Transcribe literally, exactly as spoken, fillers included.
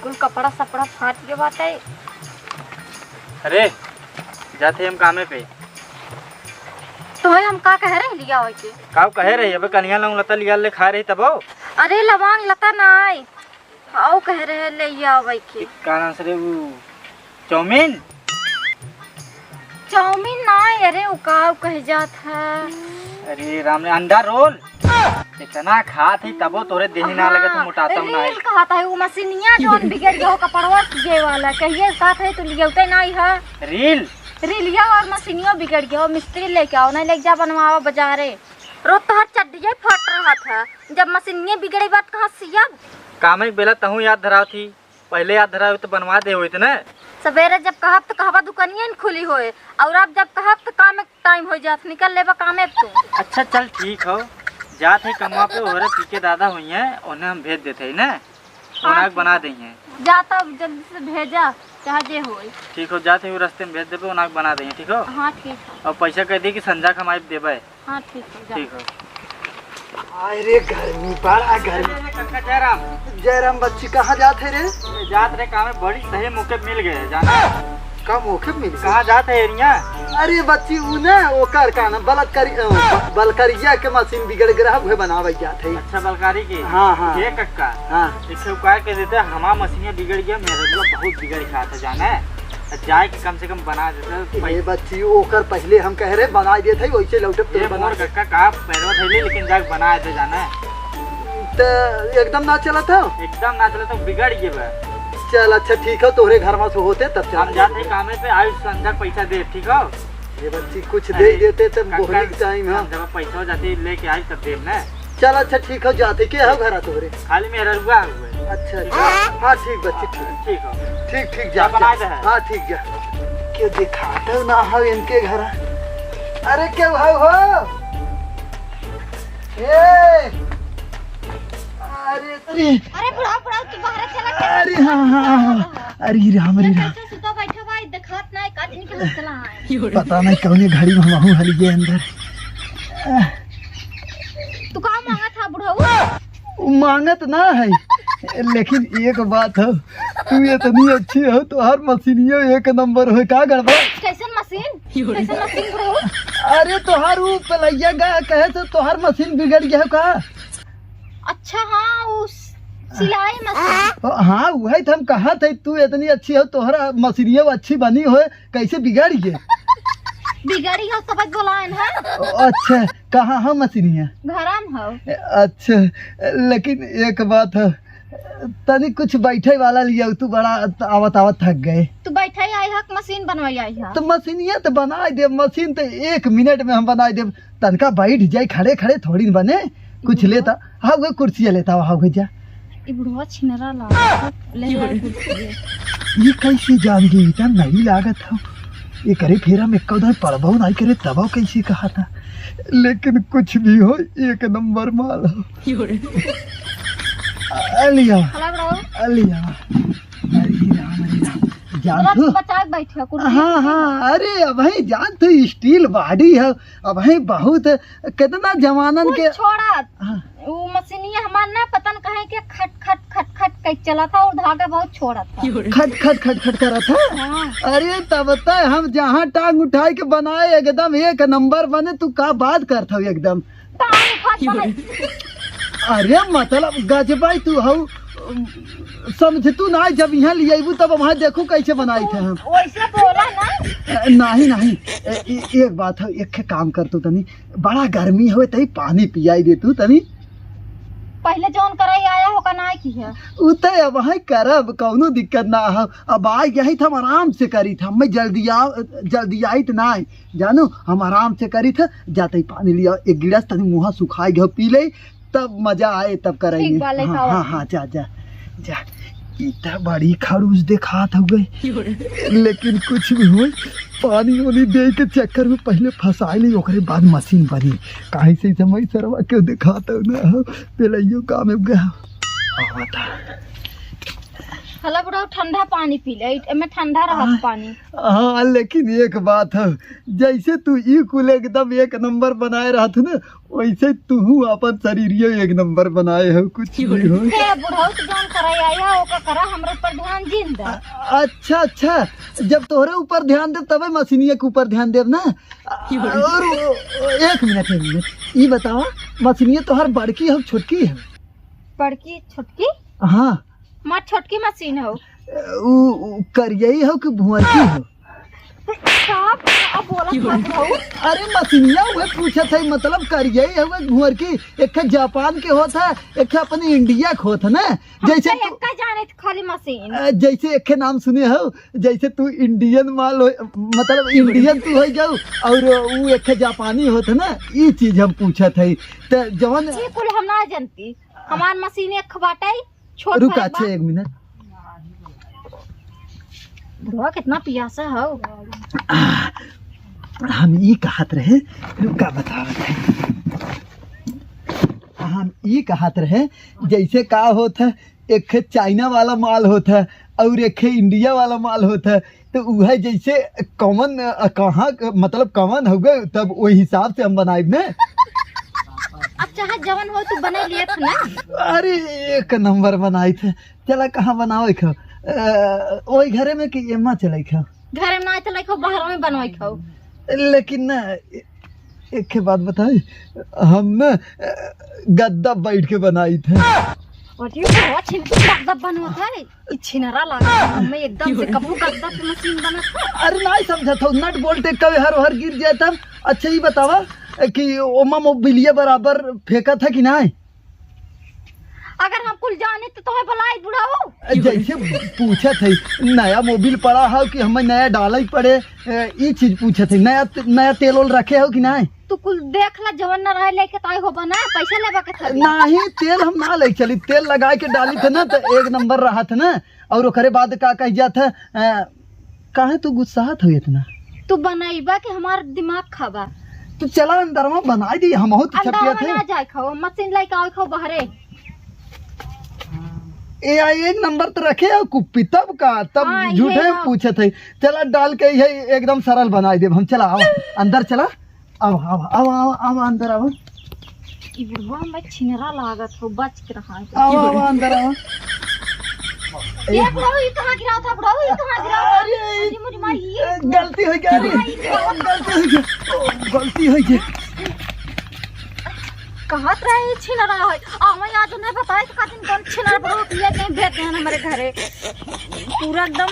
कुल कपड़ा सपड़ा फाट गए बाटे। अरे, जात है हम कामे पे। तो है हम का कह रहे लिया होई के? का कहे रही? अबे कनिया लौंग लता लिया ले खा रही तबो। अरे लवांग लता ना आई, आओ कह रहे ले आवे के। का नाम से रे वो? चाउमीन? चाउमीन ना, अरे, उ का कह जात है? अरे राम रे, अंडा रोल। इतना खात ही तबो तोरे देही ना लगे, तू हाँ, मोटाता ना है। रील कहत है, उ मशीनिया जौन बिगड़ गया हो, कपड़वा सिए वाला, कहिए कहत है, तू लियौते ना है। रील? रीलिया और मशीनियो बिगड़ गया हो, मिस्त्री लेके आओ, नहीं लेके जा बनवावा बाजारे। रोज तोहर चड्डिये फट रहत है, जब मशीनिये बिगड़े बात कहाँ सियब? कामे के बेला तहूँ याद धरावत ही। पहिले याद धरावे तो बनवा दे होइत न। सवेरे जब कहब तो कहबा दुकनिया न खुली होए, और अब जब कहब तो काम एक टाइम हो जात, निकल लेबा कामे अब तू। अच्छा चल ठीक हो, जात है कमवा पे, ओहरे पी के दादा होइहैं, उन्हें हम भेज देते हैं न, हाँ, उन्हें ठीक बना है। देइहैं। जा तब जल्दी से भेजा, चाहे जे होए। ठीक हो, जात है वो रास्ते में भेज देबे, उन्हें बना देइहैं, ठीक हो? हाँ ठीक है। और पैसा कह दी कि संझा के हम आइब देबे। हाँ, ठीक है, जा। ठीक है। आय रे गर्मी, बड़ा गर्मी। अरे, अरे, काका जयराम। जयराम बच्ची, कहाँ जात है रे? ए, जात रे, काम में बड़ी सही मौके मिल गए, जाना। का मौके मिल गए? कहाँ जात है एरिया? अरे बच्ची, उ ना, ओकर का ना, बलत करी, अ, ब-, बलकरिया के मशीन बिगड़ गया, उहे बनावे जात है। अच्छा, बलकारी की? हाँ, हाँ। ये कक्का? हाँ। एक ठे उपाय कर देते, हमार मशीन बिगड़ गया, मेरे बहुत बिगड़ गया था, जाना है। जाए के कम से कम बना देते। ए बच्ची, ओकर पहिले हम कह रहे बना देत है, वैसे लौटे तो ये बना मोर दे। कक्का का पैरवा धइले, लेकिन जाके बना दे जाना है। त एकदम ना चलत है? एकदम ना चलत है, बिगड़ गए बा। चल अच्छा ठीक है, तोहरे घर में से होते तब चल। हम जाते हैं कामे पे, आयु संझा पैसा दे, ठीक हो? ये बच्ची कुछ अरे, दे देते तब कक्का, बोहनी के टाइम है। संझा पैसा जाते लेके आई तब देब ना। चल अच्छा ठीक हो, जाते के हो घर तोहरे? खाली मेहररुआ हुए। अच्छा, अच्छा। हाँ, ठीक बच्ची, ठीक। ठीक हो। ठीक, ठीक, जा, क्या बनाए जा। दे है? हाँ, ठीक, जा। क्यों दिखाते हो ना हो इनके घर? अरे, क्यों हो, हो? ए! अरे, अरे। अरे, बुढ़ाऊ, बुढ़ाऊ, तू बाहर चला, चला। अरे, हाँ, हाँ, हाँ। अरे, राम, अरे, राम। कैसे सुता बैठा भाई, दिखात ना है, काट निकल चला है। पता नहीं कौने घड़ी में हमहू हली गए अंदर। तू का मांगत हा बुढ़ऊ? उ मांगत ना है, लेकिन एक बात है, तू इतनी अच्छी हो, तोहार मशीनियो एक नंबर हो, का गड़बड़? कैसन मशीन? कैसन मशीन बुढ़ऊ? अरे तोहार उ पलैया गा कहे तो तोहार मशीन बिगड़ गया हो का? अच्छा हाँ, उ सिलाई मशीन। हाँ, वही तो हम कहा थे, तू इतनी अच्छी हो, तोहरा मशीनियो अच्छी बनी हो, कैसे बिगड़ गए? बिगड़ी हो, सबक बोलायन है। अच्छा, कहाँ हो मशीनिया? घरा में हो। अच्छा, लेकिन एक बात है, तनी कुछ बैठे वाला लिया, तू बड़ा आवत आवत थक गए। तू बैठे आई हक, मशीन बनवाई आई है। तो मशीनिया तो बनाए दे, मशीन तो एक मिनट में हम बनाए दे। तनका बैठ जाए, खड़े खड़े थोड़ी न बने, कुछ लेता। हाँ, वो कुर्सिया लेता, हाँ, वो जा। ई बुढ़वा छिनरा लागत है, ले जा कुर्सी। ये कैसे जान गई? इतना नहीं लागत है। ये करे फेरा में कउनो पड़बो नहीं करे, तबो कैसे कहा था। लेकिन कुछ भी हो, एक नंबर माल हो। अलिया, हेलो ब्रो। अलिया। अरे राम, अरे राम। जान तुरंत तू? बचा के बैठे हो कुर्सी। हाँ, हाँ, अरे अबहीं जान तू, steel body है, अबहीं बहुत, कितना जवानन कुल के छोड़ा। हाँ। उ मशीनिया हमार ना पता न कहे के खट, खट, खट, खट कइ चला था और धागा बहुत छोड़ा था। खट, खट, खट, खट करत है? हाँ। अरे तब तक हम जहाँ टांग उठाए के बनाए एकदम एक नंबर बने, तू का बात करत हो एकदम। टांग उठा के अरे मतलब गजबाई तू हऊ, समझ तू ना, जब यहाँ ले अइबू तब वहाँ देखू कैसे बनाई थे हम। वैसे बोला ना। नहीं, नहीं, ए-, ए-, एक बात है, एक काम कर तू तनी, बड़ा गर्मी होए, तई पानी पियाई दे तू तनी। पहिले जौन कराई आया हो का ना की है? उ तय अब है करब, कौनो दिक्कत ना हो। अब आ गई त हम आराम से करी था, मैं जल्दी आ, जल्दी आई त ना आई, जानू, हम आराम से करी था। जाते ही पानी लिया एक गिलास, तनी मुँह सुखाई गयो, पी ले, तब मजा आए, तब कराई। ठीक बा, लेके हाँ, आवा। हाँ, हाँ, जा, जा, जा। ई त बड़ी खड़ूस देखात हउए। लेकिन कुछ भी होई, पानी ओनी दे के चक्कर में पहिले फंसाई ली, ओकरे बाद मशीन बनी। काहे से समय सरवा के देखात हउ ना हो, पेलइयो काम में गया। आवता। हला बुढ़ऊ, ठंडा पानी पी ले, एमे ठंडा रहत आ, पानी। हाँ, लेकिन एक बात है, जैसे तू ई कुल एकदम एक नंबर बनाए रहत न, वैसे तू अपन शरीरियो एक नंबर बनाए हो, कुछ भी हो। हे बुढ़ऊ, तू जौन करे आया, ओका करा, हमरे ऊपर ध्यान जिन दे। अ-, अच्छा, अच्छा, जब तोहरे ऊपर ध्यान दे, तबे मशीनिया के ऊपर ध्यान देब ना। और वो, एक मिनट, एक मिनट, ई बतावा, मशीनिया तोहर बड़की हो, छोटकी हो? बड़की, छोटकी? हाँ। हमार छोटकी मशीन हो। उ, उ करियई हो कि भुअरकी हो? का, का बोलत हो बुढ़ऊ? अरे मशीनिया उहे पूछत है, मतलब करियई हो कि भुअरकी? एक ठे जापान के होत है, एक ठे अपने इंडिया के होत है ना। जैसे हम तो तू एक्का जाने थे खाली मशीन। अ, जैसे एक ठे नाम सुने हो, जैसे तू इंडियन माल हो, मतलब इंडियन तू हो जाऊ, और उ एक ठे जापानी होत है ना, ई चीज हम पूछत है। त जवन ये कुल हम ना जानती, हमार मशीन एक बाटे, छोट रुक, फरक अच्छा, बा। एक मिनट। बुढ़वा कितना पियासा हौ। हम ई कहत रहे, रुका बतावत है। हम ई कहत रहे, जैसे का होत है, एक ठे चाइना वाला माल होत है और एक ठे इंडिया वाला माल होत है, तो उहे जैसे कौन, अ, कहाँ क-, मतलब कौन हउवे, तब ओही हिसाब से हम बनाइब ने। अब चाहे जवन हो तू बना लिए थे ना। अरे एक नंबर बनाई थे। चला कहाँ बनावे खाओ? अ, ओही घरे में कि एमा चले खाओ? घरे में ना चले खाओ, बाहर में बनवाई खाओ। लेकिन ना, ए-, एक ठे बात बताई, हम ना, अ, गद्दा बैठ के बनाई थे। अरे बाबा, छिन-, गद्दा बनवत है। ई छिनरा लागत है, हमें एकदम से कबू गद्दा के मशीन बनत है। अरे नाहीं समझत हो, नट बोल्ट एक कभी हर हर गिर जाए तब। अच्छा ई बतावा कि ओमा मोबिलिया बराबर फेंकत है कि नाहीं? अगर हम कुल जानी तो तोहे बुलाई बुढ़ऊ। जैसे पूछत है, नया मोबिल पड़ा है कि हमें नया डाले पड़े, ए, ई चीज पूछत है, नया, नया तेल ओल रखे हो कि नाहीं? तू कुल देख ला, जवन न रहे लेके ताई हो बना, पैसा लेबा के थारी। नाहीं, तेल हम ना ले चली, तेल लगाए के डाली थे ना तो एक नंबर रहा था ना। और ओकरे बाद का कह जात है, अ, काहे तू गुस्सात हो इतना? तू बनइबा के हमार दिमाग खाबा। तू चला अंदरवा बनाई दी, हम बहुत अंदरवा छपिया थे। ना जाए खाओ, मशीन लेके आओ खाओ बाहरे। ए, आ एक नंबर तो रखे हो कुप्पी, तब का, तब हाँ, झूठे ये हाँ। पूछत है। चला डाल के ये एकदम सरल बनाई देब हम। चला, आवा, अंदर चला। आवा, आवा, आवा, आवा, आवा, अंदर आवा। ई बुढ़वा में छिनरा लागत हो, बच के रहा है। आवा, आवा, अंदर आवा। ए बुढ़ऊ, ई कहाँ गिराव था, बुढ़ऊ, ई कहाँ गिराव था? अरे, अरे, मुझे मार, ये गलती हो गया रे। हाँ, ई गिराव था। गलती हो गया। ओ, गलती हो गया। कहत रहे, ई छिनरा है। आ, मैं आज उन्हें बताए तो कहते हैं, कौन छिनरा बुढ़ऊ पिया के भेज देना हमारे घरे। पूरा एकदम